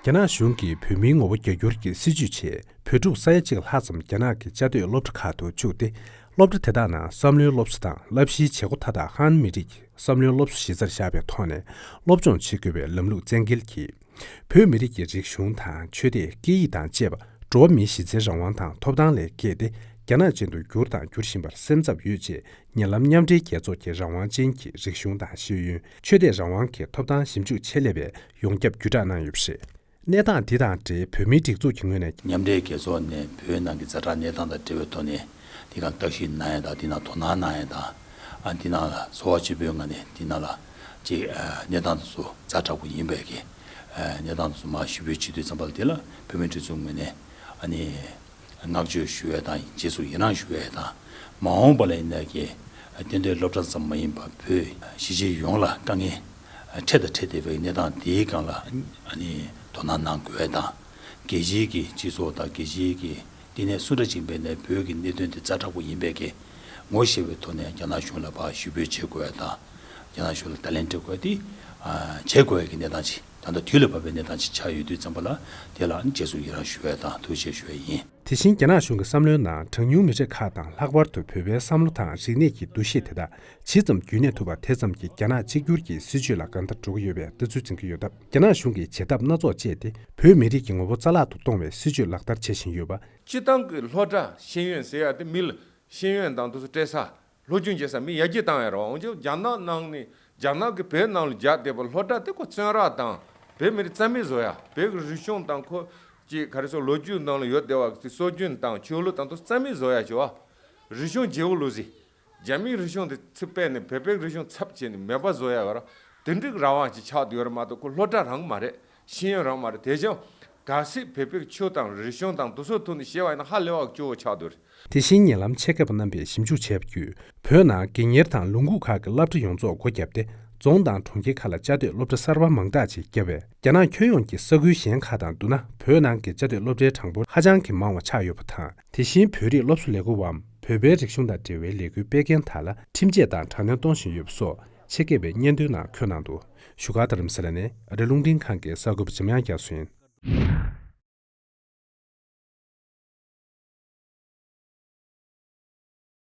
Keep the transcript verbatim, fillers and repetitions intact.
རྒྱ་ནག་གཞུང་གིས་བོད་མིའི་ངོ་བོ་རྒྱ་སྒྱུར་གྱི་སྲིད་བྱུས་ཆེད། བོད་ཕྲུག་ས་ཡ་གཅིག་ལྷག་ཙམ་རྒྱ་ནག་གི་བཅའ་སྡོད་སློབ་གྲྭ་ཁག་ཏུ་བཅུག་སྟེ། སློབ་གྲྭ་དེ་དག་ནང་བསམ་བློའི་སློབ་གསོ་དང་བསླབ་གཞིའི་བྱེད་སྒོ་མཐའ་དག་ཧན་མི་རིགས་ཀྱི་བསམ་བློའི་སློབ་གསོ་གཞི་རྩར་བཞག་པའི་ཐོག་ནས་སློབ་སྦྱོང་བྱེད་དགོས་པའི་ལམ་ལུགས་བཙན་འགེལ་གྱིས། བོད་མི་རིགས་ཀྱི་རིག་གཞུང་དང་ཆོས་དད། སྐད་ཡིག་དང་བཅས་པ་འགྲོ་བ་མིའི་གཞི་རྩའི་རང་དབང་དང་ཐོབ་ཐང་ལས་བརྒལ་ཏེ། རྒྱ་ནག་ཅན་དུ་བསྒྱུར་དང་འགྱུར་བཞིན་པར་སེམས་འཚབ་ཡོད་ཅེས། ཉེ་ལམ་མཉམ་འབྲེལ་རྒྱལ་ཚོགས་ཀྱི་རང་དབང་ཅན་གྱི་རིག་གཞུང་དང་ཤེས་ཡོན། ཆོས་དད་རང་དབང་གི་ཐོབ་ཐང་ཞིབ་འཇུག་ཆེད་ལས་པས་ཡོངས་ཁྱབ་བརྒྱུད་བསྒྲགས་གནང་ཡོད་པ་རེད། གནས་སྟངས་འདི་དང་འབྲེལ་བོད་མིའི་སྒྲིག་འཛུགས་ཀྱི་ངོས་ནས། མཉམ་འབྲེལ་རྒྱལ་ཚོགས་ནས་བོད་ནང་གི་ཛ་དྲག་གནས་སྟངས་དང་འབྲེལ་བའི་ཐོག་ནས། འདི་ག་ལ་བརྟག་ཞིབ་གནང་ཡ་དང་། འདི་ནང་དོ་སྣང་གནང་ཡ་དང་། ཨ། འདི་ནང་ལ་ཚོར་བ་ཆེན་པོའི་ངང་ནས་འདི་ནང་ལ་ཅིག་ཨ། གནས་སྟངས་དེ་ཚོ་ཛ་དྲག་པོ་ཡིན་པས་ཀྱི། ཨ། གནས་སྟངས་དེ་ཚོ་མར་ཞུ་འབོད་བྱེད་དུས་ཙམ་པ་ལ། དེ་ལ་བོད་མིའི་སྒྲིག་འཛུགས་ངོས་ནས། ཨ་ནི། བསྔགས་བརྗོད་ཞུ་ཡ་དང་། རྗེས་སུ་ཡི་རང་ཞུ་ཡ་དང་། མ་འོངས་པ་ལ་ཡིན་ན་གི་གཏན་སྡོད་སློབ་གྲྭ་ཙམ་མ་ཡིན་པར་བོད་གཞིས་བྱེས་ཡོངས་ལ་དཀའ་ངལ་འཕྲད་དང་འཕྲད་བསྡད་པའི་གནས་སྟངས་འདིའི་སྒང་ལ། ཨ་ནི། དོ་སྣང་གནང་དགོས་ཡ་དང་། རྒྱལ་སྤྱིའི་གི་སྤྱི་ཚོགས་དང་། རྒྱལ་སྤྱིའི་གི་བསྟི་གནས་སུ་འདྲ་ཅིག་ཡིན་པ་ཡིན་ནའི་བོད་ཀྱི་གནད་དོན་འདི་ཛ་དྲག་པོ་ཡིན་པས་ཀྱི་ངོ་ཤེས་པའི་ཐོག་ནས་རྒྱ་ནག་གཞུང་ལ་ཕར་ཞུ་འབོད་བྱེད་དགོས་ཡ་དང་། རྒྱ་ནག་གཞུང་ལ་བརྡ་ལན་སྤྲད་དགོས་ཡ་དེ། ཨ། བྱེད་དགོས་ཡ་གི་གནས་སྟངས་ཅིག་ད་ལྟ་དུས་ལ་བབ་པའི་གནས་སྟངས་ཅིག་ཆགས་ཡོད་དུས་ཙམ་པ་ལ། དེ་ལ་རྗེས་སུ་ཡི་རང་ཞུ་ཡ་དང་ཐུགས་རྗེ་ཆེ་ཞུ་ཡ་ཡིན། དེ་བཞིན་རྒྱ་ནག་གཞུང་གི་བསམ་བློའི་ནང་གྲངས་ཉུང་མི་རིགས་ཁག་དང་། ལྷག་པར་དུ་བོད་པའི་བསམ་བློ་དང་རིག་གནས་ཀྱི་འདུ་ཤེས་དེ་དག་ཇི་ཙམ་རྒྱུན་གནས་ཐུབ་པ་དེ་ཙམ་གྱིས་རྒྱ་ནག་གཅིག་གྱུར་གྱི་སྲིད་བྱུས་ལ་གང་ལྟར་འགྲོ་གི་ཡོད་པའི་ལྟ་ཚུལ་འཛིན་གྱི་ཡོད་སྟབས། རྒྱ་ནག་གཞུང་གིས་བྱེད་ཐབས་སྣ་ཚོགས་སྤྱད་དེ། བོད་མི་རིགས་ཀྱི་ངོ་བོ་རྩ་བརླག་ཏུ་གཏོང་བའི་སྲིད་བྱུས་ལག་བསྟར་བྱེད་བཞིན་ཡོད་པ། སྤྱིར་བཏང་གི་སློབ་གྲྭ་ཤེས་ཡོན་ཟེར་ཡ་དེ་མི་ལ་ཤེས་ཡོན་དང་དེ་ཚོ་སྤྲད་ས། སློབ་སྦྱོང་བྱེད་ས་མི་ཡར་རྒྱས་བཏང་ཡ་རེད་བ། འོན་ཀྱང་རྒྱ་ནག་ནང་ནས། རྒྱ་ནག་གིས་བོད་ནང་ལ་རྒྱག་བསྡད་པ་སློབ་གྲྭ་དེ་ཁོ་བཙོན་ར་དང་། བོད་མི་རིགས་རྩ་མེད་བཟོ་ཡ། བོད་ཀྱི་རིག་གཞུང་དང་ཁོ་ཅིག་ག་རེ་ཟེར། ལོ་རྒྱུས་ནང་ལ་ཡོད་བསྡད་པ་གི་སྲོལ་རྒྱུན་དང་ཆོས་ལུགས་དང་དེ་རྩ་མེད་བཟོ་ཡ་བྱེད་བ། རིག་གཞུང་བརྗེ་པོ་ལོ་ཟིག་རྒྱ་མིའི་རིག་གཞུང་དེ་ཚུར་སྤེལ་ནས་བོད་པའི་རིག་གཞུང་ཚབ་བྱས་ནས་མེད་པ་བཟོ་ཡ་ག་ར། དེ་འདྲའི་རང་དབང་ཅིག་ཆགས་བསྡད་ཡོད་རེད་མ་གཏོགས། ཁོ་སློབ་གྲྭ་རང་མ་རེད། ཤེས་ཡོན་རང་མ་རེད། དེ་བཞིན་གལ་སྲིད་བོད་པའི་ཆོས་དང་རིག་གཞུང་དང་དེ་ཚོའི་ཐོག་ནས་བཤད་པ་ཡིན་ན་ཧ་ལས་པ་སྐྱོ་བོ་ཆགས་བསྡད་ཡོད་རེད། དེ་བཞིན་ཉེ་ལམ་ཆེད་མཁས་པ་རྣམ་པས་ཞིབ་འཇུག་བྱས་པ་བརྒྱུད། བོད་ནང་དགོན་གཉེར་དང་ལུང་ཁུག་ཁག་གི་སློབ་གྲྭ་ཡོངས་རྫོགས་སྒོ་བརྒྱབ་སྟེ། རྫོང་དང་གྲོང་ཁྱེར་ཁག་ལ་བཅའ་སྡོད་སློབ་གྲྭ་གསར་པ་མང་དག་ཅིག་བརྒྱབ་པས། རྒྱ་ནག་ཁྱོན་ཡོངས་ཀྱི་ས་ཁུལ་གཞན་ཁག་དང་བསྡུར་ན། བོད་ནང་གི་བཅའ་སྡོད་སློབ་གྲྭའི་གྲངས་འབོར་ཧ་ཅང་གི་མང་བ་ཆགས་ཡོད་པ་དང་། དེ་བཞིན་བོད་རིགས་སློབ་གསོ་ལས་འགུལ་བའམ། བོད་པའི་རིག་གཞུང་དང་འབྲེལ་བའི་ལས་འགུལ་སྤེལ་མཁན་དག་ལ་ཁྲིམས་ཆད་དང་དྲག་གནོན་གཏོང་བཞིན་ཡོད་པ་སོགས་ཆེད་མཁས་པས་སྙན་ཐོའི་ནང་འཁོད་གནང་འདུག་བཞུགས་སྒར་རྡ་རམ་ས་ལ་ནས་ཨ་རི་རླུང་འཕྲིན་ཁང་གི་གསར་འགོད་པ་འཇམ་དབྱངས་རྒྱ་མཚོ་ཡིན།